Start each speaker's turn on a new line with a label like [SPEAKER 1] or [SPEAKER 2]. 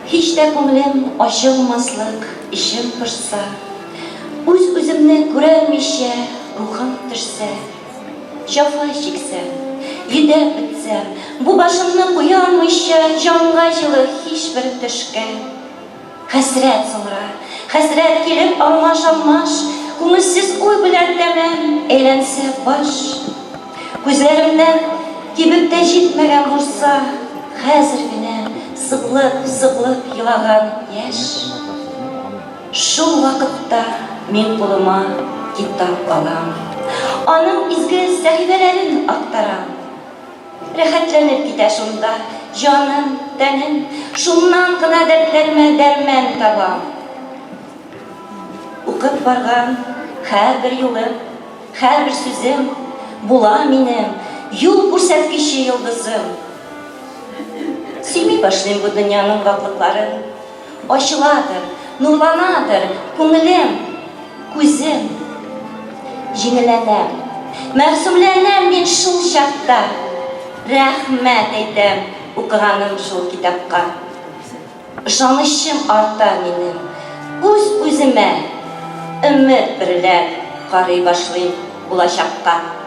[SPEAKER 1] Һич тә күңелем ачылмаслык, эчем пошса, Үз-үземне күрәлмичә рухым төшсә, Җәфа чиксәм, йөдәп бетсәм, бу башымны куялмыйча Җанга җылы һичбер төшкә. Хәсрәт соңра, хәсрәт килеп алмаш-алмаш, Күңелсез уй белән тәмам әйләнсә баш. Күзләремнән кибеп тә җитмәгән булса, Хәзер генә сыгылып-сыгылып елаган яшь. Шул вакытта мин кулыма китап алам, Аның изге сәхифәләрен актарам. Рәхәтләнеп китә шунда җаным, тәнем, Шуннан гына дәртләремә дәрман табам. Укып барган һәрбер юлым, һәрбер сүзем Була минем юл күрсәткече йолдызым. Сөйми башлыйм бу дөньяның ваклыкларын. Ачыладыр, нурланадыр күңелем, күзем. Җиңелләнәм, мәгъсүмләнәм мин шул чакта. Рәхмәт әйтәм укыганым шул китапка. Ышанычым арта минем үз-үземә, өмет берлән карый башлыйм булачакка.